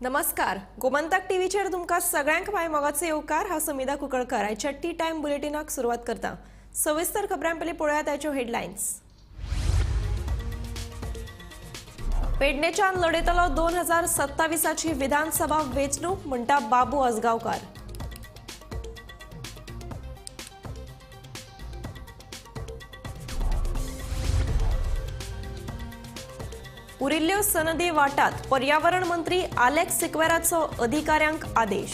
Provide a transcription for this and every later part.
नमस्कार, गोमंतक टीव्हीचेर तुमकां सगळ्यांक माय मोगाचो येवकार. हांव समिधा कुंकळकर आयच्या टी टायम बुलेटिनाक सुरवात करता. सविस्तर खबरां पयलीं पळोवया ताच्यो हेडलायन्स. पेडणेच्यान लढयतलो 2027ची विधानसभा वेंचणूक म्हणटा बाबू आजगांवकार. उरिल्ल्यो सनदी वाटात, पर्यावरण मंत्री आलेक्स सिक्वेराचो अधिकाऱ्यांक आदेश.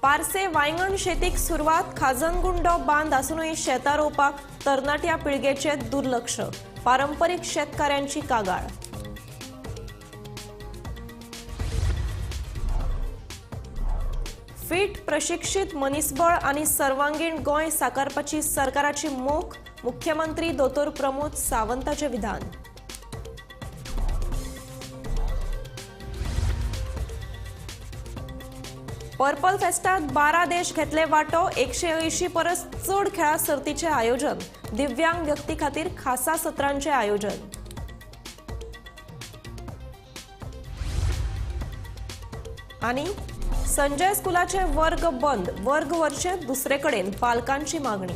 पार्से वायंगण शेतीक सुरवात, खाजनगुंडो बांद आसूनय शेतां रोवपाक तरणाट्या पिळगेचे दुर्लक्ष, पारंपरीक शेतकाऱ्यांची कागाळ. फिट प्रशिक्षित मनीसबळ आनी सर्वांगीण गोंय साकारपाची सरकाराची मोख, मुख्यमंत्री दोतोर प्रमोद सावंताचे विधान. पर्पल फेस्टात 12 देश घेतले वांटो, 180 परस चड खेळां सर्तीचें आयोजन, दिव्यांग व्यक्ती खातीर खासा सत्रांचें आयोजन. आनी संजय स्कुलाचे वर्ग बंद, वर्ग व्हरचे दुसरे कडेन, पालकांची मागणी.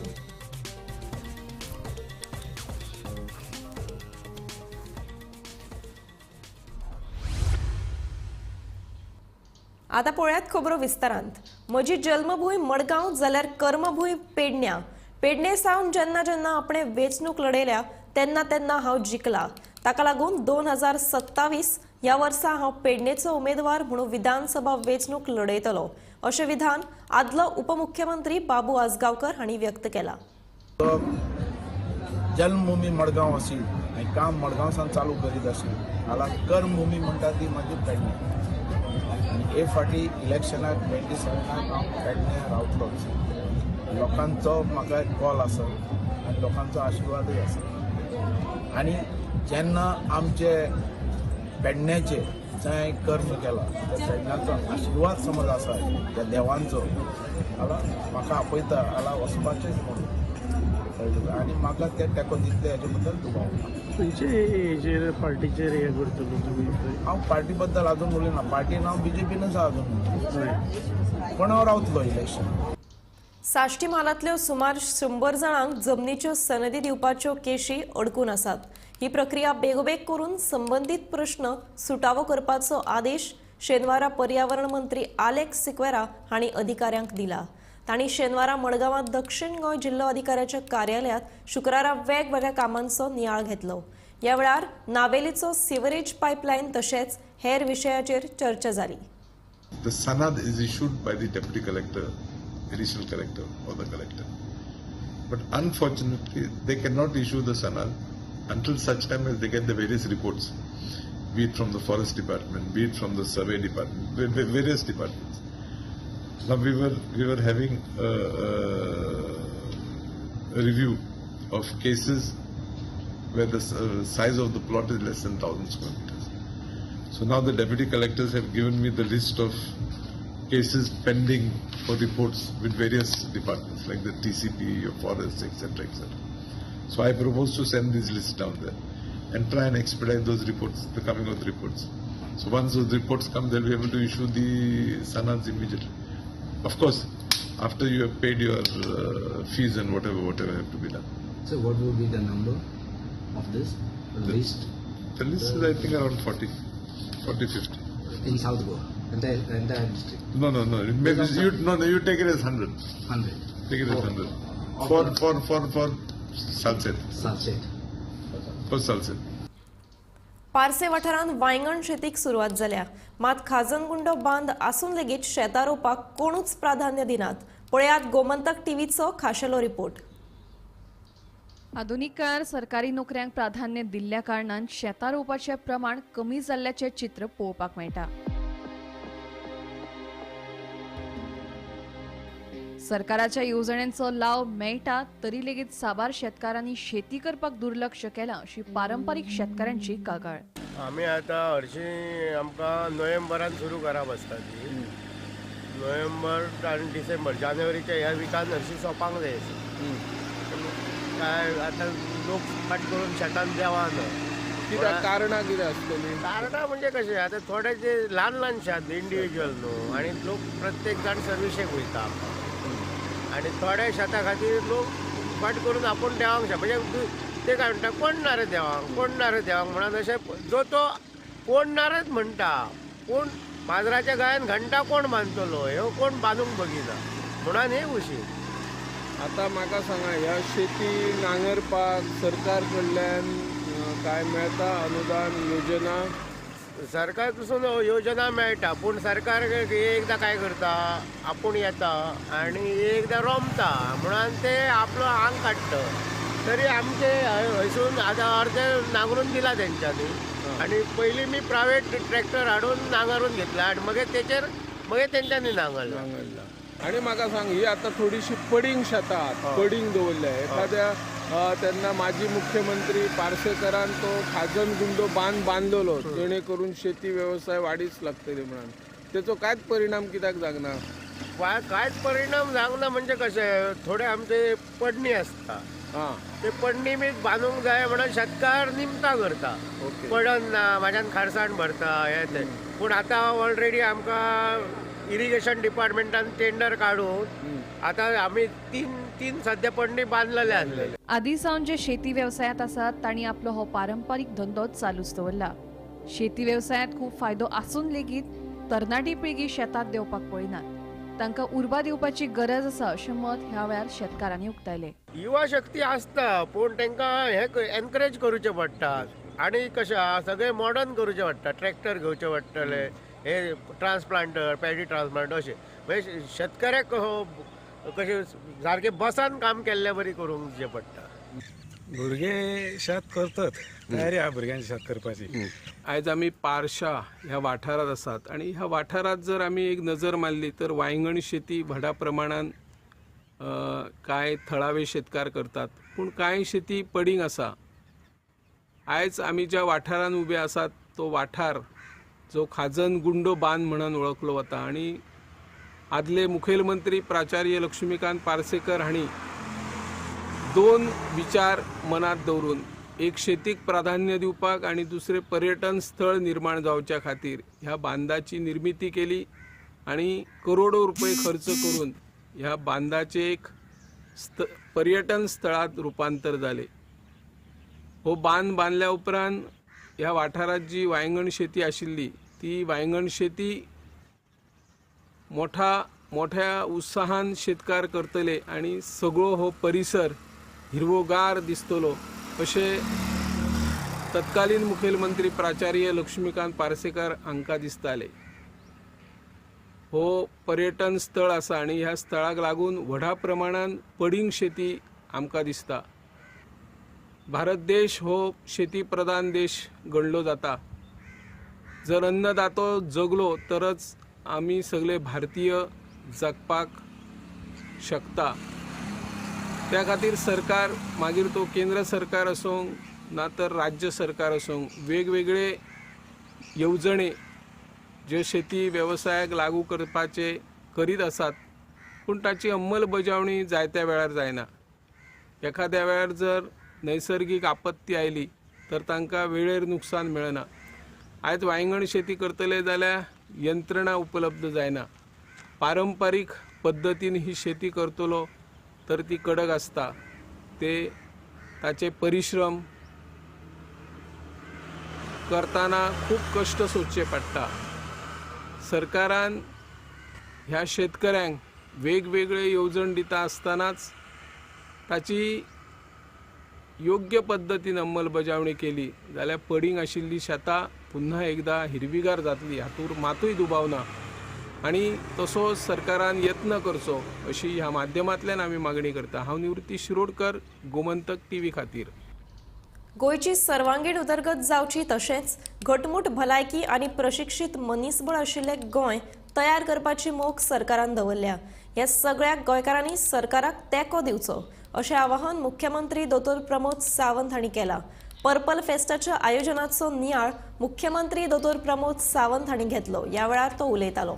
आता पळयात खबरो विस्तारांत. म्हजी जल्मभूंय मडगांव जाल्यार कर्मभूंय पेडण्या. पेडणे सावन जेन्ना जेन्ना आपणे वेंचणूक लढयल्या तेन्ना तेन्ना हांव जिखला. ताका लागून 2027 ह्या वर्सा हांव पेडणेचो उमेदवार म्हणून विधानसभा वेंचणूक लढयतलो, अशें विधान आदलो उपमुख्यमंत्री बाबू आजगांवकर हांणी व्यक्त केला. जन्मभूमी मडगांव आशी आनी काम मडगांव सावन चालू करीत आशी जाल्यार कर्मभूमी म्हणटा ती म्हाजी पेडणे. आनी हे फाटी इलेक्शनाक 27 हांव पेडणे रावतलोच. लोकांचो म्हाका कॉल आसा आनी लोकांचो आशिर्वादूय आसा. आनी जेन्ना आमचे पेडण्याचे जंय कर्म केला त्या पेडण्याचो आशिर्वाद समज आसा त्या देवांचो, जाल्यार म्हाका आपयता जाल्यार वचपाचेंच म्हणून आनी म्हाका ते तेंको दितले हेजे बद्दल दुबाव ना. खंयचे हेजेर पार्टीचेर हें करतलो तुमी? हांव पार्टी बद्दल अजून उलयना. पार्टी नांव बीजेपीनच आसा अजून, पण हांव रावतलो इलेक्शन. साश्टी म्हालांतल्यो सुमार 100 जाणांक जमनीच्यो सनदी दिवपाच्यो केशी अडकून आसात. ही प्रक्रिया बेगोबेग करून संबंदीत प्रश्न सुटावो करपाचो आदेश शेनवारा पर्यावरण मंत्री आलेक्स सिक्वेरा हांणी अधिकाऱ्यांक दिला. तांणी शेनवारा मडगांवांत दक्षिण गोंय जिल्लो अधिकाऱ्याच्या कार्यालयांत शुक्रारा वेगवेगळ्या कामांचो नियाळ घेतलो. ह्या वेळार नावेलीचो सिवरेज पायपलायन तशेंच हेर विशयाचेर चर्चा जाली. The sanad is issued by the deputy collector, additional collector or the collector. But unfortunately, they cannot issue the sanad until such time as they get the various reports, be it from the forest department, be it from the survey department, various departments. Now we were having a review of cases where the size of the plot is less than 1,000 square meters. So now the deputy collectors have given me the list of cases pending for reports with various departments like the TCP or forest, etc., etc. So I propose to send these lists down there and try and expedite those reports, the coming of the reports. So once those reports come, they'll be able to issue the sanads immediately. Of course, after you have paid your fees and whatever have to be done. So what would be the number of this list? The list is, I think, around 40, 50. In South Goa, entire district? No. It may be, you take it as 100. 100. Take it as 100. For Salcete. Salcete. For Salcete. Parse वाठारांत वायंगण शेतीक सुरवात जाल्या, मात खाजनगुंडो बांद आसून लेगीत शेतां रोवपाक कोणूच प्राधान्य दिनात. पळयात गोमंतक टीव्हीचो खाशेलो रिपोर्ट. आधुनीक काळार सरकारी नोकऱ्यांक प्राधान्य दिल्ल्या कारणान शेतां रोवपाचें प्रमाण कमी जाल्ल्याचें चित्र पळोवपाक मेळटा. सरकाराच्या येवजण्यांचो लाव मेळटा तरी लेगीत साबार शेतकारांनी शेती करपाक दुर्लक्ष केलां अशी पारंपारीक शेतकारांची कागाळ. आमी आतां हरशीं आमकां नोव्हेंबरान सुरू करप आसता ती. नोव्हेंबर आनी डिसेंबर जानेवारीच्या ह्या विकान हरशीं सोंपांक जाय. काय आतां लोक फाट करून शेतान देवाना. कित्याक कारणां कितें आसतलीं? कारणां म्हणजे कशें आतां थोडे जे ल्हान ल्हान शेत इंडिविज्युअल न्हू आनी लोक प्रत्येक जाण सर्विसेक वयता आनी थोड्या शेता खातीर लोक फाट करून आपूण देवांक शकता. म्हणजे ते काय म्हणटा कोण ना रे देवांक, कोण ना रे देवांक म्हणून अशें जो तो कोण ना रेच म्हणटा, पूण माजराच्या गळ्यान घंटा कोण बांदतलो ह्यो कोण बांदूंक बगिना म्हणून हे उशीर. आतां म्हाका सांगा, ह्या शेती नांगरपाक सरकार कडल्यान काय मेळटा अनुदान योजना? सरकार पसून योजना मेळटा, पूण सरकार एकदां काय करता आपूण येता आनी एकदां रोमता म्हणून ते आपलो आंग काडटा. तरी आमचे हयसून आतां अर्दे नांगरून दिला तेंच्यांनी आनी पयलीं मी प्रायवेट ट्रॅक्टर हाडून नांगरून घेतला आनी मागीर तेचेर मागीर तेंच्यांनी नांगरला. आनी म्हाका सांग, ही आतां थोडीशी पडींग शेतां पडींग दवरल्या एखाद्या तेन्ना माजी मुख्यमंत्री पार्सेकरान तो खाजन गुंडो बांद बांदलेलो जेणे करून शेती वेवसाय वाडीच लागतली म्हणून, तेचो कांयच परिणाम कित्याक जागना? कांयच परिणाम जावंक म्हणजे कशें थोडे आमचे पडणी आसता ते पडणी बी बांदूंक जाय म्हणून शेतकार निमतां करता, पडन ना म्हाज्यान खारसाण भरता हें तें. पूण आतां ऑलरेडी आमकां इरिगेशन डिपार्टमेंटान टेंडर काडून आतां आमी तीन सद्या पडणी बांदलेले आसले. आदी सावन जे शेती वेवसायांत आसात तांणी आपलो हो पारंपारीक धंदो चालूच दवरला. शेती वेवसायांत खूब फायदो आसून लेगीत तरणाटी पिळगी शेतांत देंवपाक पळयनात. तांकां उर्बा दिवपाची गरज आसा अशें मत ह्या वेळार शेतकारांनी उक्तायलें. युवा शक्ती आसता पूण तांकां हें एनकरेज करूचें पडटा आनी कशें आहा सगळें मॉडर्न करूचें पडटा. ट्रॅक्टर घेवचे पडटले, हे ट्रान्सप्लांटर, पॅडी ट्रान्सप्लांटर अशें म्हणजे शेतकऱ्याक कशें सारकें बसान काम केल्ले बरी करूंक दिवचें पडटा. भुरगे शेत करतात, तयारी आहा भुरग्यांची शेत करपाची. आयज आमी पारशा ह्या वाठारांत आसात आनी ह्या वाठारांत जर आमी एक नजर मारली तर वांयगण शेती व्हडा प्रमाणान कांय थळावे शेतकार करतात, पूण कांय शेती पडींग आसा. आयज आमी ज्या वाठारांत उबे आसात तो वाठार जो खाजन गुंडो बांद म्हणून वळखलो वता आनी आदले मुखेलमंत्री प्राचार्य लक्ष्मीकांत पार्सेकर हांणी दोन विचार मनात दवरून, एक शेतीक प्राधान्य दिवपाक आनी दुसरें पर्यटन स्थळ निर्माण जावच्या खातीर ह्या बांदाची निर्मिती केली आनी करोडो रुपये खर्च करून ह्या बांदाचे एक पर्यटन स्थळांत रुपांतर जालें. हो बांद बांदल्या उपरांत ह्या वाठारांत जी वांयगण शेती आशिल्ली ती वांयगण शेती मोठ्या उत्साहान शेतकार करतले आनी सगळो हो परिसर हिरवोगार दिसतलो अशें तत्कालीन मुखेलमंत्री प्राचार्य लक्ष्मीकांत पार्सेकर हांकां दिसताले. हो पर्यटन स्थळ आसा आनी ह्या स्थळाक लागून व्हडा प्रमाणान पडींग शेती आमकां दिसता. भारत देश हो शेती प्रधान देश गणलो जाता. जर अन्नदातो जगलो तरच आमी सगळे भारतीय जगपाक शकता. त्या खातीर सरकार, मागीर तो केंद्र सरकार आसूं ना तर राज्य सरकार आसूं, वेगवेगळे येवजणे ज्यो शेती वेवसायाक लागू करपाचे करीत आसात, पूण ताची अंमलबजावणी जायत्या वेळार जायना. एखाद्या वेळार जर नैसर्गीक आपत्ती आयली तर तांकां वेळेर नुकसान मेळना. आयज वांयगण शेती करतले जाल्यार यंत्रणा उपलब्ध जायना. पारंपारीक पद्दतीन ही शेती करतलो तर ती कडक आसता, ते ताचे परिश्रम करतना खूब कश्ट सोंसचे पडटा. सरकारान ह्या शेतकऱ्यांक वेगवेगळे येवजण दिता आसतनाच ताची योग्य पद्दतीन अंमलबजावणी केली जाल्यार पडींग आशिल्ली शेतां पुन्हा एकदा हिरवीगार जातली हातूंत मातूय दुबाव ना आनी तसो सरकारान यत्न करचो अशी ह्या माध्यमांतल्यान आमी मागणी करता. हांव निवृत्ती शिरोडकर, गोमंतक टीव्ही खातीर. गोंयची सर्वांगीण उदरगत जावची तशेंच घटमूट भलायकी आनी प्रशिक्षीत मनीसबळ आशिल्लें गोंय तयार करपाची मोख सरकारान दवरल्या. ह्या सगळ्या गोंयकारांनी सरकाराक तेंको दिवचो अशें आवाहन मुख्यमंत्री दोतोर प्रमोद सावंत हांणी केलां. पर्पल फेस्टाच्या आयोजनाचो नियाळ मुख्यमंत्री दोतोर प्रमोद सावंत हांणी घेतलो. ह्या वेळार तो उलयतालो.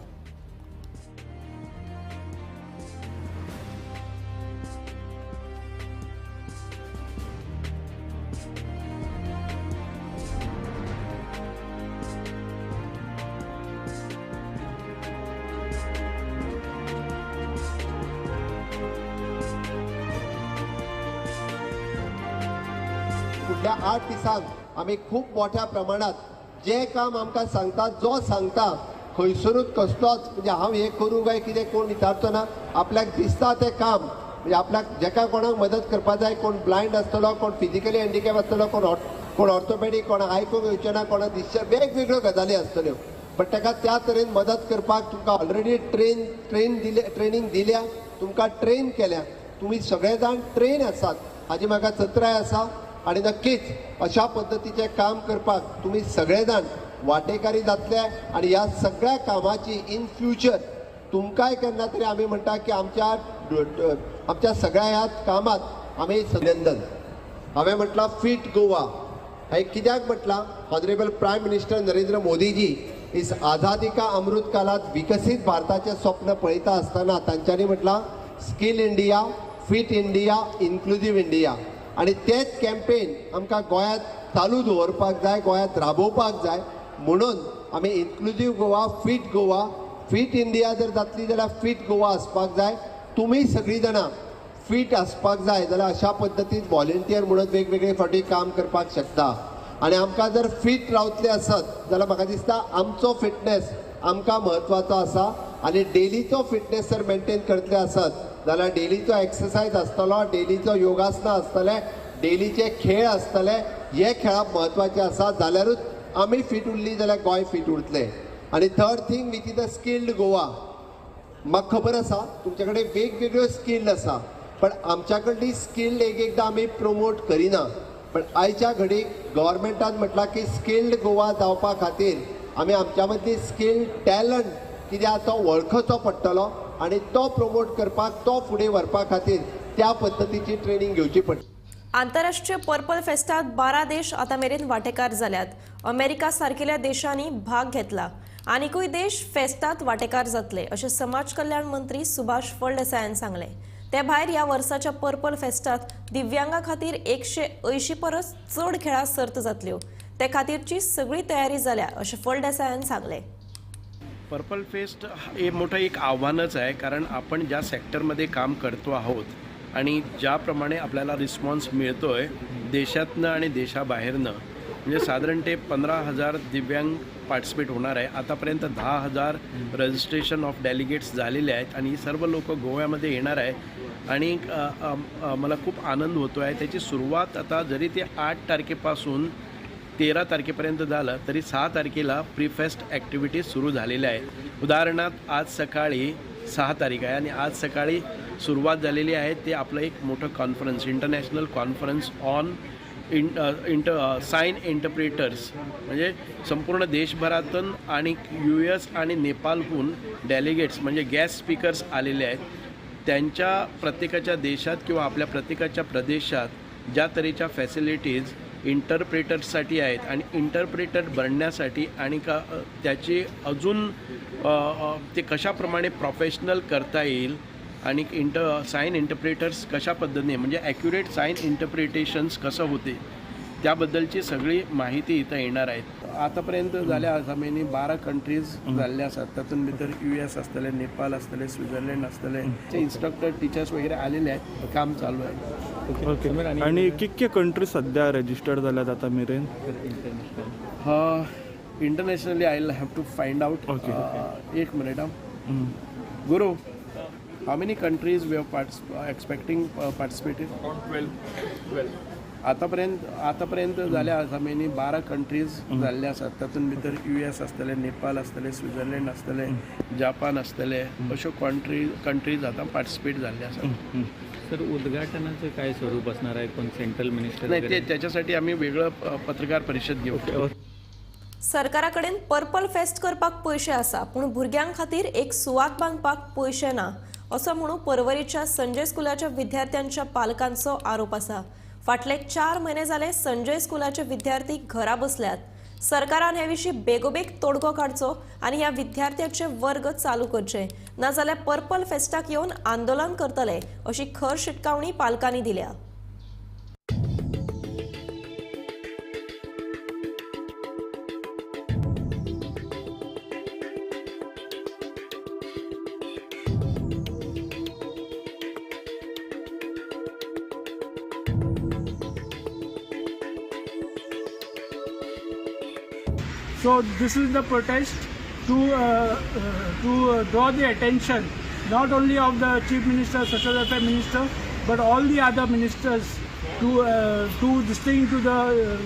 फुडल्या 8 दिसांक आमी खूब मोठ्या प्रमाणात जे काम आमकां सांगता, जो सांगता खंयसरूच कसलोच म्हणजे हांव हें करूं काय कितें कोण विचारचो ना, आपल्याक दिसता तें काम म्हणजे आपल्याक जेका कोणाक मदत करपा जाय, कोण ब्लायंड आसतलो, कोण फिजिकली हँडिकॅप आसतलो, कोण ऑर्थोपेडीक, कोणाक आयकूंक येवचें ना, कोणाक दिसचें, वेगवेगळ्यो गजाली आसतल्यो, बट ताका त्या तरेन मदत करपाक तुमकां ऑलरेडी ट्रेनींग दिल्या, तुमकां ट्रेन केल्या, तुमी सगळे जाण ट्रेन आसात हाजी म्हाका चत्राय आसा आनी नक्कीच अशा पद्दतीचें काम करपाक तुमी सगळे जाण वांटेकारी जातले आनी ह्या सगळ्या कामाची इन फ्युचर तुमकांय केन्ना तरी आमी म्हणटा की आमच्या सगळ्या ह्या कामात आमी अभिनंदन. हांवें म्हटलां फिट गोवा हें कित्याक म्हटलां, honourable prime minister Narendra Modiji is आझादी का अमृत कालात विकसीत भारताचें स्वप्न पळयता आसतना तांच्यांनी म्हटलां skill India, fit India, inclusive India आनी तेच कॅम्पेन आमकां गोंयांत चालू दवरपाक जाय, गोंयांत राबोवपाक जाय. म्हणून आमी inclusive Goa, fit Goa, fit India जर जातली जाल्यार फिट गोवा आसपाक जाय. तुमी सगळीं जाणां फिट आसपाक जाय जाल्यार अशा पद्दतीन व्हॉलंटियर म्हणून वेगवेगळे फावटी काम करपाक शकता आनी आमकां जर फिट रावतले आसत जाल्यार म्हाका दिसता आमचो फिटनेस आमकां म्हत्वाचो आसा आनी डेलीचो फिटनेस जर मेनटेन करतले आसत जाल्यार डेलीचो एक्सरसायज आसतलो, डेलीचो योगासनां आसतले, डेलीचे खेळ आसतले, हे खेळप म्हत्वाचें आसा जाल्यारूच आमी फिट उरली जाल्यार गोंय फिट उरतलें. आनी third thing which is the skilled Goa, म्हाका खबर आसा तुमचे कडेन वेगवेगळ्यो स्किल्ड आसा, पण आमच्या कडली स्किल्ड एक एकदां आमी प्रमोट करिना, पण आयच्या घडीक गव्हर्मेंटान म्हटलां की स्किल्ड गोवा जावपा खातीर आमी आमच्या मदली स्किल्ड टॅलंट कितें आसा तो वळखचो पडटलो आनी तो प्रमोट करपाक, तो फुडें व्हरपा खातीर त्या पद्दतीची ट्रेनींग घेवची पडटली. आंतरराष्ट्रीय पर्पल फेस्टात 12 देश आतां मेरेन वांटेकार जाल्यात. अमेरिका सारकेल्या देशांनी भाग घेतला. आनिकूय देश फेस्टात वांटेकार जातले अशें समाज कल्याण मंत्री सुभाष फळदेसायान सांगलें. ते भायर ह्या वर्साच्या पर्पल फेस्टात दिव्यांगा खातीर 180 परस चड खेळां सर्त जातल्यो. ते खातीरची सगळी तयारी जाल्या अशें फळदेसायान सांगलें. पर्पल फेस्ट हे मोठं एक आव्हानच आहे, कारण आपण ज्या सेक्टरमध्ये काम करतो आहोत आणि ज्याप्रमाणे आपल्याला रिस्पॉन्स मिळतो आहे देशातनं आणि देशाबाहेरनं, म्हणजे साधारण ते 15,000 दिव्यांग पार्टिसिपेट होणार आहे. आतापर्यंत 10,000 रजिस्ट्रेशन ऑफ डेलिगेट्स झालेले आहेत आणि सर्व लोक गोव्यामध्ये येणार आहे आणि मला खूप आनंद होतो आहे. त्याची सुरुवात आता जरी ते 8 तारखेपासून 13 तारखेपर्यंत झालं तरी 6 तारखेला प्रीफेस्ट ॲक्टिव्हिटीज सुरू झालेल्या आहेत. उदाहरणार्थ आज सकाळी 6 तारीख आहे आणि आज सकाळी सुरुवात झालेली आहे ते आपलं एक मोठं conference, international conference on sign interpreters, म्हणजे संपूर्ण देशभरातून आणि US आणि नेपालहून डेलिगेट्स म्हणजे गेस्ट स्पीकर्स आलेले आहेत. त्यांच्या प्रत्येकाच्या देशात किंवा आपल्या प्रत्येकाच्या प्रदेशात ज्या तऱ्हेच्या फॅसिलिटीज इंटरप्रेटर्ससाठी आहेत आणि इंटरप्रेटर बनण्यासाठी आणि का त्याची अजून ते कशाप्रमाणे प्रोफेशनल करता येईल आणि साइन इंटरप्रेटर्स कशा पद्धतीने म्हणजे ॲक्युरेट साइन इंटरप्रिटेशन्स कसं होते त्याबद्दलची सगळी माहिती इथं येणार आहेत. आतापर्यंत झाल्या आसामेनी 12 कंट्रीज झालेल्या आसात, तातूंत भितर US आसतले, नेपाल आसतले, स्वित्झर्लंड आसतले, इन्स्ट्रक्टर टिचर्स वगैरे आलेले आहेत, काम चालू आहे. ओके, आणि कितके कंट्री सध्या रजिस्टर्ड जाल्यात आतां मेरेन? Internationally I will have to find out. एक मिनिट. गुरू, how many countries we are expecting participated? 12. आतापर्यंत झाल्या आसामेनी 12 कंट्रीज जाल्ले आसात, तातूंत भितर US आसतले, नेपाल आसतले, स्वित्झर्लंड आसतले, जापान आसतले, अश्यो कंट्रीज आतां पार्टिसिपेट जाल्ले आसात. सर, उद्घाटनाचं काय स्वरूप असणार आहे? कोण सेंट्रल मिनिस्टर? नाही, ते त्याच्यासाठी आम्ही वेगळं पत्रकार परिषद घेऊ. सरकारा कडेन पर्पल फेस्ट करपाक पयशे आसा, पूण भुरग्यां खातीर एक सुवात बांदपाक पयशे ना असो म्हणून परवरीच्या संजय स्कुलाच्या विद्यार्थ्यांच्या पालकांचो आरोप आसा. फाटले 4 म्हयने जाले संजय स्कुलाचे विद्यार्थी घरा बसल्यात. सरकारान हे विशीं बेगोबेग तोडगो काडचो आनी ह्या विद्यार्थ्यांचे वर्ग चालू करचे, नाजाल्यार पर्पल फेस्टाक येवन आंदोलन करतले अशी खर शिटकावणी पालकांनी दिल्या. So this is the protest to draw the attention not only of the Chief Minister, Social Welfare Minister, but all the other ministers to this thing to the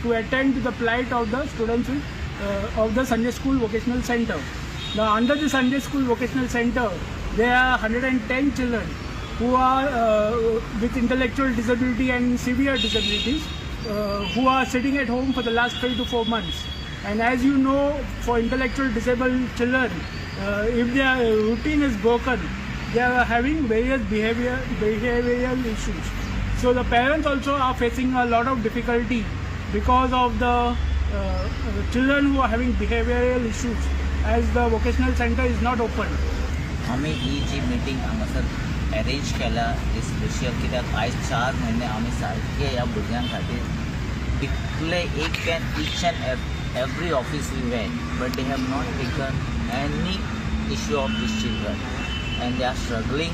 to attend to the plight of the students of the Sanjay School Vocational Center. Now, under the Sanjay School Vocational Center, there are 110 children who are with intellectual disability and severe disabilities who are sitting at home for the last 3 to 4 months. And as you know, for intellectual disabled children, if their routine is broken, they are having various behavioral issues. So the parents also are facing a lot of difficulty because of the children who are having behavioral issues, as the vocational center is not open. आमी ही जी meeting हांगासर arrange केल्या ही special कित्याक आयज 4 म्हयने आमी सारके ह्या भुरग्यां खातीर इतले एक and each and every office we went, but they have not taken any issue of these children and they are struggling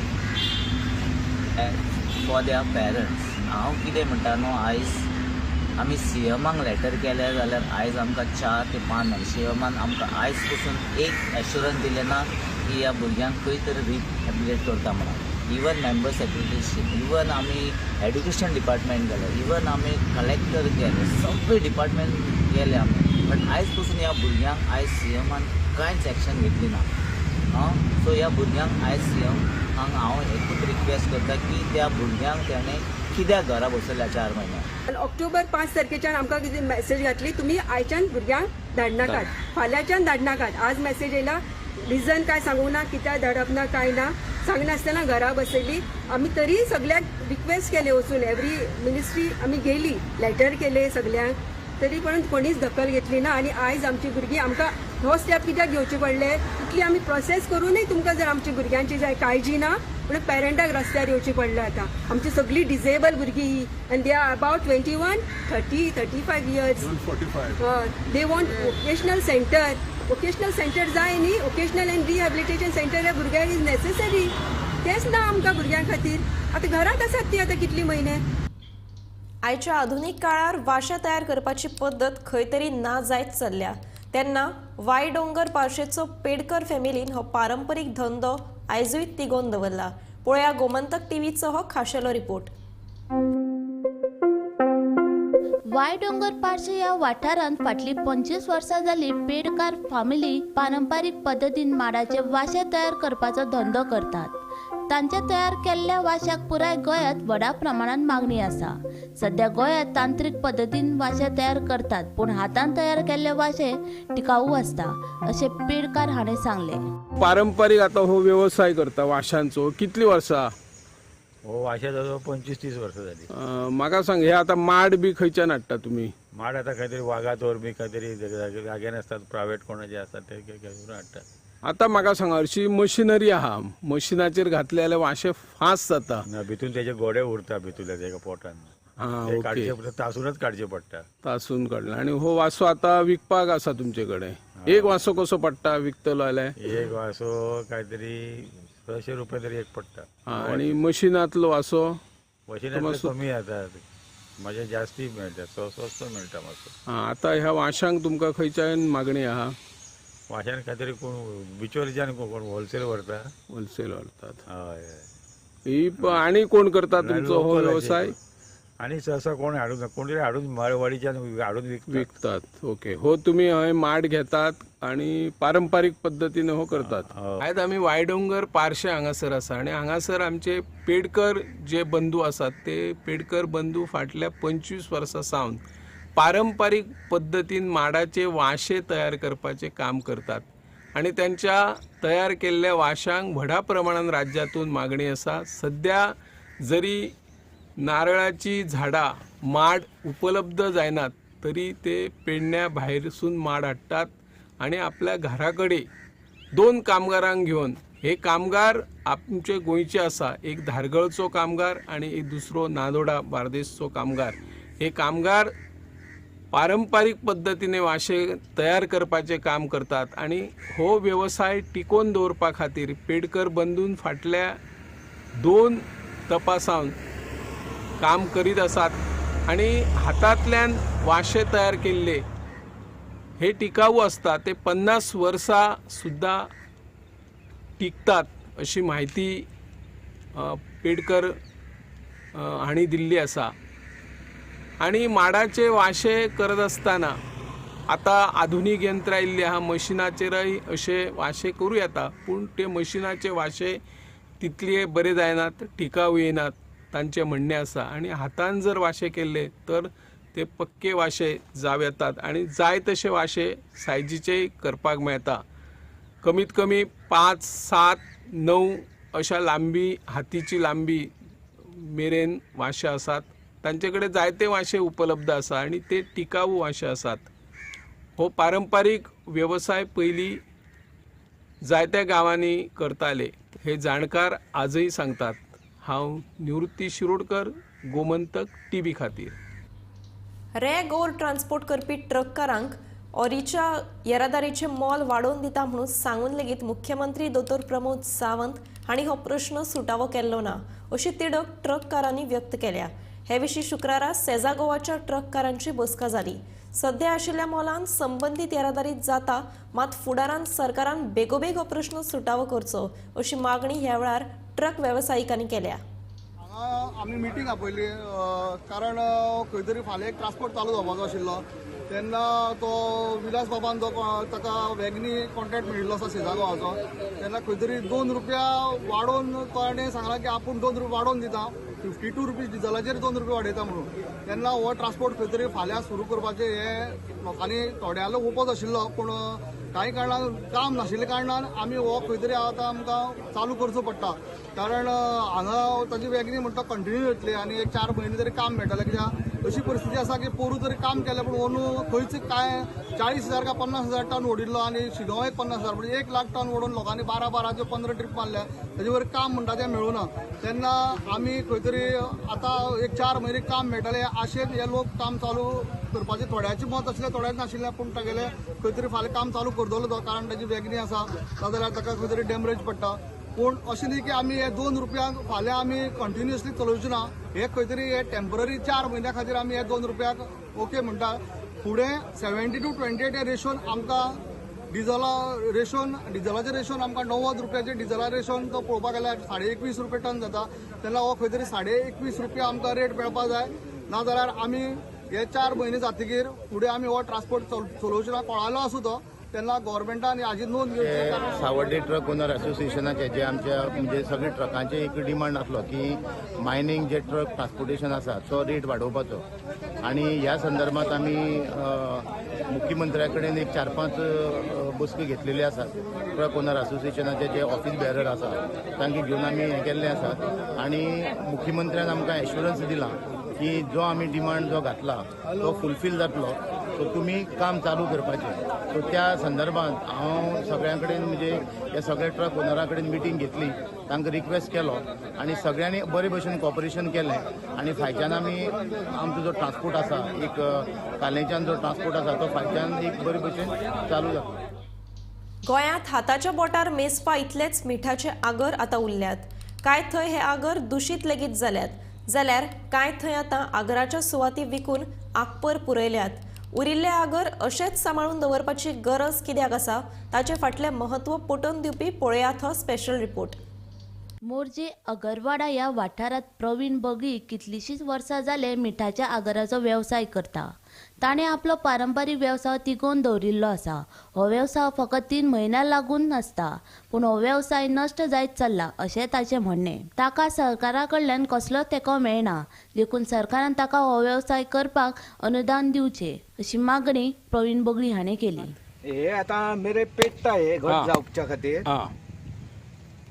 for their parents. हांव कितें म्हणटा न्हू, आयज आमी सी एमाक लेटर केले जाल्यार आयज आमकां 4 ते 5 म्हयने सी एमान आमकां आयज पसून एक एश्योरन्स दिलें ना की ह्या भुरग्यांक खंय तरी रिहेबिलिटेट करता म्हणून. इवन मेंबर सेक्रेटरीशीप, इवन आमी एड्युकेशन डिपार्टमेंट गेले, इवन आमी कलेक्टर गेले, सगळे डिपार्टमेंट गेले आमी, बट आयज पसून ह्या भुरग्यांक आयज सी एमान कांयच एक्शन घेतली ना. सो ह्या भुरग्यांक आयज सी एम हांगा हांव एकूच रिक्वेस्ट करता की त्या भुरग्यांक तेणें कित्याक घरा बसयल्या 4 म्हयने. ऑक्टोबर 5 तारखेच्यान आमकां कितें मॅसेज घातली, तुमी आयच्यान भुरग्यांक धाडनाकात, फाल्यांच्यान धाडनाकात. आज मॅसेज येयला, रिजन काय सांगूंक ना, कित्याक धाडप ना काय ना सांगनासतना घरा बसयली. आमी तरी सगळ्यांक रिक्वेस्ट केले वचून, एवरी मिनिस्ट्री आमी गेली, लेटर केले सगळ्यांक, तरी पण कोणीच दखल घेतली ना. आनी आयज आमची भुरगीं आमकां हो स्टेप कित्याक घेवचे पडले, इतली आमी प्रोसेस करूनय तुमकां जर आमची भुरग्यांची जाय काळजी ना म्हणून पेरंटाक रस्त्यार येवचें पडलें. आतां आमची सगळीं डिसेबल भुरगीं ही, आनी they are about 21, 30, 35 years. They want vocational center. Vocational center जाय न्ही, वोकेशनल एंड रिहेबिलिटेशन सेंटर ह्या भुरग्यांक is necessary. तेंच ना आमकां भुरग्यां खातीर. आतां घरांत आसात ती आतां कितली म्हयने. आयच्या आधुनीक काळार वाशे तयार करपाची पद्दत खंय तरी ना जायत चल्ल्या. तेन्ना वायडोंगर पार्शेचो पेडकर फॅमिलीन हो पारंपरीक धंदो आयजूय तिगोवन दवरला. पळया गोमंतक टीव्हीचो हो खाशेलो रिपोर्ट. वायडोंगर पार्शे ह्या वाठारांत फाटलीं 25 वर्सां जाली पेडकार फामिली पारंपारीक पद्दतीन माडाचे वाशे तयार करपाचो धंदो करतात. तांच्या तयार केल्ल्या वाश्याक पुराय गोंयांत व्हडा प्रमाणात मागणी आसा. सध्या गोंयांत तांत्रीक पद्दतीन वाशे तयार करतात, पूण हातान तयार केल्ले वाशे टिकाऊ आसता अशें पेडकार हाणें सांगलें. पारंपारीक आतां हो वेवसाय करता वाशांचो, कितलीं वर्सां? हो वाशे जालो 25-30 वर्सां जाली. म्हाका सांग, हे आतां माड बी खंयच्यान हाडटा तुमी? माड आतां खंय तरी वागातोर बी खंय तरी जाग्यान आसतात, प्रायवेट कोणाचे आसतात ते घेवन हाडटात. आतां म्हाका सांग, हरशी मशिनरी आहा, मशिनाचेर घातले जाल्यार वाशे फास्ट जाता ना, भितून तेजे गोडे उरता भितून तेका पोटान. आं, ओके, तासूनच काडचे पडटा. तासून काडला. आनी हो वासो आतां विकपाक आसा तुमचे कडेन? एक वासो कसो पडटा विकतलो जाल्यार? एक वासो काय तरी 600 रुपये तरी एक पडटा. आनी मशिनांतलो वासो? मशिनांतलो कमी जाता, मातशें जास्ती मेळटा, स्वस्त मेळटा मातसो. आं, आतां ह्या वाशांक तुमकां खंयच्यान मागणी आहा? वाशान खंय तरी कोण बिचोलीच्यान कोण होलसेल व्हरता. होलसेल व्हरतात. हय. ही आनी कोण करता तुमचो हो वेवसाय? आनी सहसा कोण हाडून, कोण तरी हाडून माळवाडीच्यान हाडून विकतात. ओके, हो तुमी हय माड घेतात आनी पारंपारीक पद्दतीन हो करतात. आयज आमी वायडोंगर पार्शे हांगासर आसा आनी हांगासर आमचे पेडकर जे बंधू आसात ते पेडकर बंधू फाटल्या 25 वर्सां सावन पारंपारीक पद्दतीन माडाचे वाशे तयार करपाचें काम करतात आनी त्यांच्या तयार केल्ल्या वाशांक व्हडा प्रमाणान राज्यांतून मागणी आसा. सद्या जरी नारळाची झाडां माड उपलब्ध जायनात तरी ते पेडण्या भायरसून माड हाडटात आनी आपल्या घरा कडेन 2 कामगारांक घेवन, हे कामगार आमचे गोंयचे आसा, एक धारगळचो कामगार आनी एक दुसरो नादोडा बार्देसचो कामगार. हे कामगार पारंपारीक पद्दतीने वाशे तयार करपाचें काम करतात आनी हो वेवसाय टिकोवन दवरपा खातीर पेडकर बंधून फाटल्या 2 तपा सावन काम करीत आसात आनी हातांतल्यान वाशे तयार केल्ले हे टिकाऊ आसता, ते 50 वर्सां सुद्दां टिकतात अशी म्हायती पेडकर हांणी दिल्ली आसा. आनी माडाचे वाशे करत आसतना आतां आधुनीक यंत्रां आयिल्लीं आहा, मशिनाचेरय अशे वाशे करूं येता, पूण ते मशिनाचे वाशे तितले बरे जायनात, टिकाऊ येनात तांचें म्हणणें आसा. आनी हातान जर वाशे केल्ले तर ते पक्के वाशे जावं येतात आनी जाय तशे वाशे सायजीचेय करपाक मेळटा. कमीत कमी 5, 7, 9 अशा लांबी, हातीची लांबी मेरेन वाशे आसात. तांचे कडेन जायते वाशे उपलब्ध आसा आनी ते टिकाऊ वाशे आसात. हो पारंपारीक वेवसाय पयलीं जायत्या गांवांनी करताले हे जाणकार आजय सांगतात. हांव निवृत्ती शिरोडकर, गोमंतक टीव्ही खातीर. रॅग ओर ट्रान्सपोर्ट करपी ट्रककारांक ओरीच्या येरादारीचें मोल वाडोवन दिता म्हणून सांगून लेगीत मुख्यमंत्री दोतोर प्रमोद सावंत हांणी हो प्रश्न सुटावो केल्लो ना अशी तिडक ट्रककारांनी व्यक्त केल्या. हे विशीं शुक्रारा सेजा गोवाच्या ट्रककारांची बसका जाली. सध्या आशिल्ल्या मोलान संबंदीत येरादारी जाता, मात फुडारान सरकारान बेगोबेग हो प्रश्न सुटावो करचो अशी मागणी ह्या वेळार ट्रक वेवसायिकांनी केल्या. आमी मिटींग आपयली कारण खंय तरी फाल्यां एक ट्रान्सपोर्ट चालू जावपाचो आशिल्लो तेन्ना तो विलास बाबान जो ताका वॅगनी कॉन्ट्रॅक्ट मेळिल्लो आसा सेजा गोवाचो, तेन्ना खंय तरी 2 रुपया वाडोवन ताणें सांगलां की आपूण 2 रुपया वाडोवन दिता, 52 रुपीज डिजलाचेर 2 रुपया वाडयता म्हणून. तेन्ना हो ट्रान्सपोर्ट खंय तरी फाल्यां सुरू करपाचें हें लोकांनी थोड्यांलो ओपोज आशिल्लो, पूण कांय कारणान काम नाशिल्ल्या कारणान आमी हो खंय तरी आतां आमकां चालू करचो पडटा, कारण हांगा ताजी वॅगनी म्हणटा कंटिन्यू येतली आनी एक 4 म्हयने तरी काम मेळटलें. कित्याक अशी परिस्थिती आसा की पोरूं तरी काम केलें पूण अंदू खंयच कांय 40,000 काय 50,000 टन ओडिल्लो आनी शिगांव एक 50,000 म्हणजे 1 लाख टन ओडून लोकांनी 12 12 15 ट्रीप मारल्या, ताजे वयर काम म्हणटा तें मेळूना. तेन्ना आमी खंय तरी आतां एक 4 म्हयने काम मेळटलें आशेन हे लोक काम चालू करपाचें थोड्याचें मत आसलें, थोड्याचें नाशिल्लें, पूण तागेलें खंय तरी फाल्यां काम चालू करतलो तो, कारण ताजी वॅगनी आसा नाजाल्यार ताका खंय तरी डॅमेज पडटा. पूण अशें न्ही की आमी हे 2 रुपयांक फाल्यां आमी कंटिन्युअसली चलोवचे ना, हे खंय तरी हे टेंपररी 4 म्हयन्या खातीर आमी हे 2 रुपयांक ओके म्हणटा. फुडें 70 to 28 हे रेशोन आमकां डिजला रेशोन, डिजलाचे रेशोन आमकां 90 रुपयाचे डिजला रेशोन तो पळोवपाक गेल्यार 21.5 रुपया टन जाता. तेन्ना हो खंय तरी 21.5 रुपया आमकां रेट मेळपाक जाय, नाजाल्यार आमी हे 4 म्हयने जातकीर फुडें आमी हो ट्रान्सपोर्ट चलोवचे ना. कळालो आसूं तो, तेन्ना गव्हर्मेंटान हाजी नोंद घेवची. सावर्डे ट्रक ओनर असोसिएशनाचे जे आमच्या म्हणजे सगळे ट्रकांचे एक डिमांड आसलो की मायनींग जे ट्रक ट्रान्सपोर्टेशन आसा तो रेट वाडोवपाचो, आनी ह्या संदर्भात आमी मुख्यमंत्र्या कडेन एक 4-5 बसकी घेतलेली आसात. ट्रक ओनर असोसिएशनाचे जे ऑफिस बेरर आसा तांकां घेवन आमी हें केल्लें आसा आनी मुख्यमंत्र्यान आमकां एश्युरन्स दिला की जो आमी डिमांड जो घातला तो फुलफील जातलो, सो तुमी काम चालू करपाचें. सो त्या संदर्भात हांव सगळ्यां कडेन म्हणजे ह्या सगळ्या ट्रक ओनरा कडेन मिटींग घेतली, तांकां रिक्वेस्ट केलो आनी सगळ्यांनी बरे भशेन कॉपरेशन केलें आनी फायच्यान आमी आमचो जो ट्रान्सपोर्ट आसा एक कालेच्यान जो ट्रान्सपोर्ट आसा तो फायच्यान एक बरे भशेन चालू जातलो. गोंयांत हाताच्या बोटार मेजपा इतलेच मिठाचे आगर आतां उरल्यात. कांय थंय हे आगर दुशीत लेगीत जाल्यात, जाल्यार कांय थंय आतां आगराच्या सुवाती विकून आगपर पुरयल्यात. उरिल्ले आगर अशेंच सांबाळून दवरपाची गरज कित्याक आसा ताचे फाटलें म्हत्व पटोवन दिवपी पळयात हो स्पेशल रिपोर्ट. मोरजे अगरवाडा ह्या वाठारांत प्रवीण बगी कितलींशींच वर्सां जाले मिठाच्या आगराचो वेवसाय करता. ताणें आपलो पारंपारीक वेवसाय तिगोवन दवरिल्लो आसा. हो वेवसाय फकत 3 म्हयन्यां लागून नासता, पूण हो वेवसाय नश्ट जायत चल्ला अशें ताचें म्हणणें. ताका सरकारा कडल्यान कसलोच तेंको मेळना, देखून सरकारान ताका हो वेवसाय करपाक अनुदान दिवचें अशी मागणी प्रवीण बगळी हाणें केली. हे आतां मेरे पेट्टा हे घट जावच्या खातीर,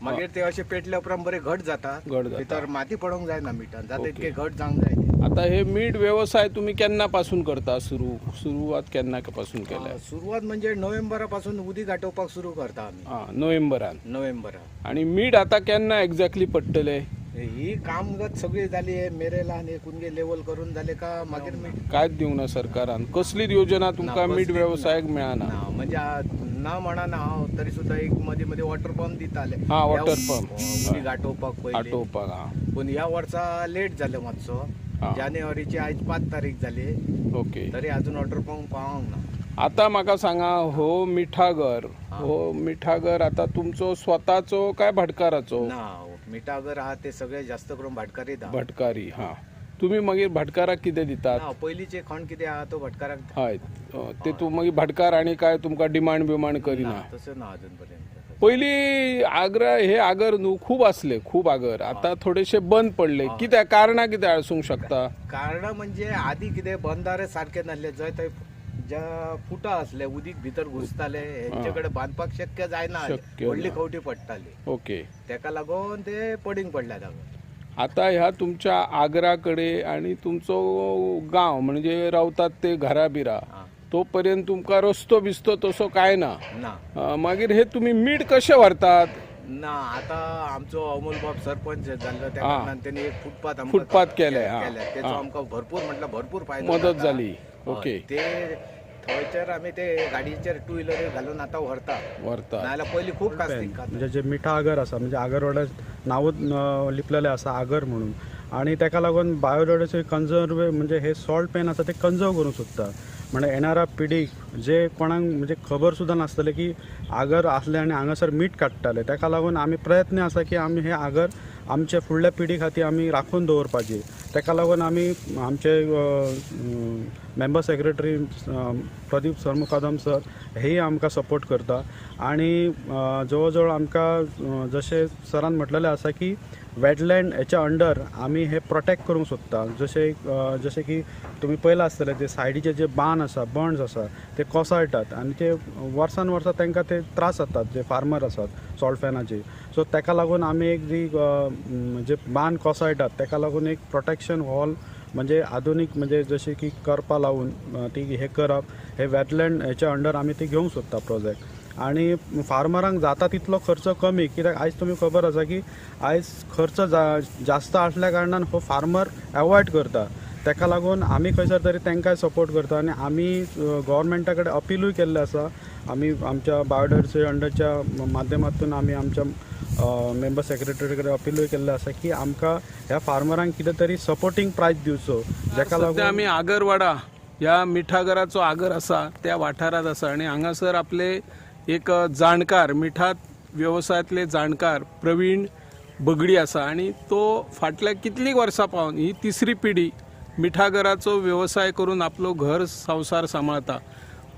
मागीर ते अशे पेटल्या उपरांत बरे घट जाता, भितर माती पडोवंक जायना मिठान, जाता इतके घट जावंक जाय. आता हे मीठ व्यवसाय तुम्ही केन्ना पासून करता? सुरवात केन्ना पासून केल्या? सुरवात म्हणजे नोव्हेंबरा पासून उदीक आटोवपाक सुरू करता आमी. नोव्हेंबरान. नोव्हेंबरान. आणि मीठ आता केन्ना एक्झॅक्टली पडटले? ही कामगत सगळी जाली मेरेला आनी कुणगे लेवल करून जाले का मागीर मीठ कांयच दिवना सरकारान? कसलीच योजना तुमकां मीठ व्यवसायाक मेळना? म्हणजे ना म्हणना हांव, तरी सुद्दां एक मदीं मदीं वॉटर पंप दिताले. हां, वॉटर पंप उदीक आटोवपाक पयलीं आटोवपाक. हां, पूण ह्या वर्सा लेट जालें मातसो. जानेवारीची आयज 5 तारीख जाली, ओके, तरी अजून वॉटर पंप पावंक ना. आतां म्हाका सांगा, हो मिठागर, हो मिठागर आतां तुमचो स्वताचो काय भाटकाराचो? ना, मिठागर आहा ते सगळे जास्त करून भाटकारी. भाटकारी. हां, तुमी मागीर भाटकाराक कितें दितात? पयलींचे खण कितें आहा तो भाटकाराक. हय, ते तूं मागीर भाटकार आनी काय तुमकां डिमांड बिमांड करिना? तशें ना अजून पर्यंत. पयलीं आग्रा हे आगर न्हू खूब आसले, खूब आगर, आतां थोडेशे बंद पडले. कित्याक कारणां कितें आसूंक शकता? कारणां म्हणजे आदी कितें बंदारे सारके नासले, जंय थंय ज्या फुटां आसले उदीक भितर घुसताले, हेंचे कडेन बांदपाक शक्य जायना, व्हडली खवटी पडटाली. ओके, तेका लागून ते पडींग पडल्यात. आतां ह्या तुमच्या आग्रा कडेन आनी तुमचो गांव म्हणजे रावतात ते घरा बिरा तो पर्यंत तुमकां रस्तो बिस्तो तसो काय ना? मागीर हे तुमी मीठ कशें व्हरतात? ना, आतां आमचो अमोल बाब सरपंच जाल्लो त्या कारणान तेणी एक फुटपाथ फुटपाथ केले, तेचो आमकां भरपूर म्हटल्यार भरपूर फायदो, मदत जाली. ओके, ते थंयचर आमी ते गाडयेचेर टू व्हिलर घालून आतां व्हरता व्हरता, नाजाल्यार पयलीं खूब कास्तीक. म्हणजे जे मिठा आगर आसा, म्हणजे आगरवाड्यार नांवूच लिपलेलें आसा आगर म्हणून, आनी तेका लागून बायोडायवर्सिटी कन्जर्व म्हणजे हे सॉल्ट पॅन आसा ते कन्जर्व करूंक सोदता. म्हणजे येणाऱ्या पिढीक जे कोणाक म्हणजे खबर सुद्दां नासतलें की आगर आसलें आनी हांगासर मीठ काडटाले, तेका लागून आमी प्रयत्न आसा की आमी हे आगर आमचे फुडल्या पिढी खातीर आमी राखून दवरपाची. तेका लागून आमी आमचे member secretary Pradeep Sarmukh Kadam sir हेय आमकां सपोर्ट करता. आनी जवळ जवळ आमकां जशें सरान म्हटलेलें आसा की वेटलँड हेच्या अंडर आमी हे प्रोटेक्ट करूंक सोदता. जशें जशें की तुमी पळयलां आसतलें ते सायडीचे जे बांद आसा, बंड्स आसा ते कोसळटात आनी ते वर्सान वर्सा तांकां ते त्रास जातात जे फार्मर आसात सॉल्ट पॅनाचे. सो तेका लागून आमी एक जी जे बांद कोसळटात तेका लागून एक प्रोटेक्शन वॉल म्हणजे आधुनीक म्हणजे जशें की करपा लावन ती हे करप, हे वेटलँड हेच्या अंडर आमी ती घेवंक सोदता प्रोजेक्ट. आनी फार्मरांक जाता तितलो खर्च कमी, कित्याक आयज तुमी खबर आसा की आयज खर्च जास्त आसल्या कारणान हो फार्मर एवॉयड करता. तेका लागून आमी खंयसर तरी तांकां सपोर्ट करता आनी आमी गव्हर्मेंटा कडेन अपिलूय केल्लें आसा. आमी आमच्या बायोडायवर्सिटी अंडरच्या माध्यमांतून आमी आमच्या मेंबर सेक्रेटरी कडेन अपिलूय केल्लें आसा की आमकां ह्या फार्मरांक कितें तरी सपोर्टींग प्रायस दिवचो, जेका लागून आमी आगरवाडा ह्या मिठागराचो आगर आसा त्या वाठारांत आसा आनी हांगासर आपले एक जाणकार, मिठा वेवसायांतले जाणकार प्रवीण बगडी आसा आनी तो फाटल्या कितलीं वर्सां पावन ही तिसरी पिढी मिठागराचो वेवसाय करून आपलो घर संवसार सांबाळता.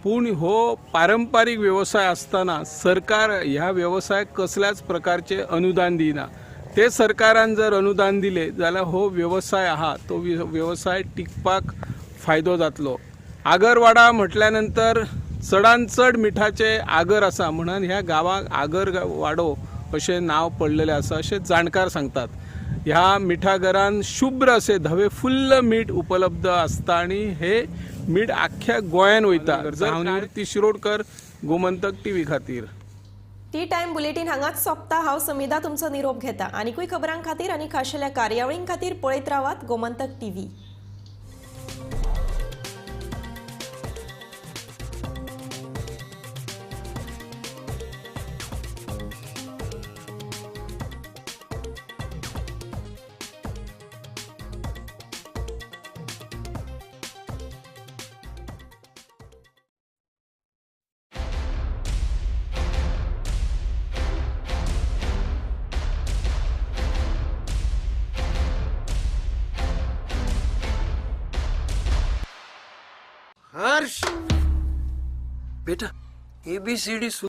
पूण हो पारंपारीक वेवसाय आसतना सरकार ह्या वेवसायाक कसल्याच प्रकारचें अनुदान दिना. ते सरकारान जर अनुदान दिलें जाल्यार हो वेवसाय आहा तो वेवसाय टिकपाक फायदो जातलो. आगरवाडा म्हटल्या नंतर चडान चड मिठाचे आगर आसा म्हणून ह्या गांवाक आगरवाडो अशें नांव पडलेलें आसा अशें जाणकार सांगतात. ह्या मिठागरान शुभ्र अशें धवे फुल्ल मीठ उपलब्ध आसता आनी हे मीठ आख्ख्या गोंयान वयता. हांव निवृत्ती शिरोडकर, गोमंतक टीव्ही खातीर. टी टायम बुलेटीन हांगाच सोंपता. हांव समिधा तुमचो निरोप घेता. आनीकूय खबरां खातीर आनी खाशेल्या कार्यावळीं खातीर पळयत रावात गोमंतक टीव्ही. हर्ष बेटा ABCD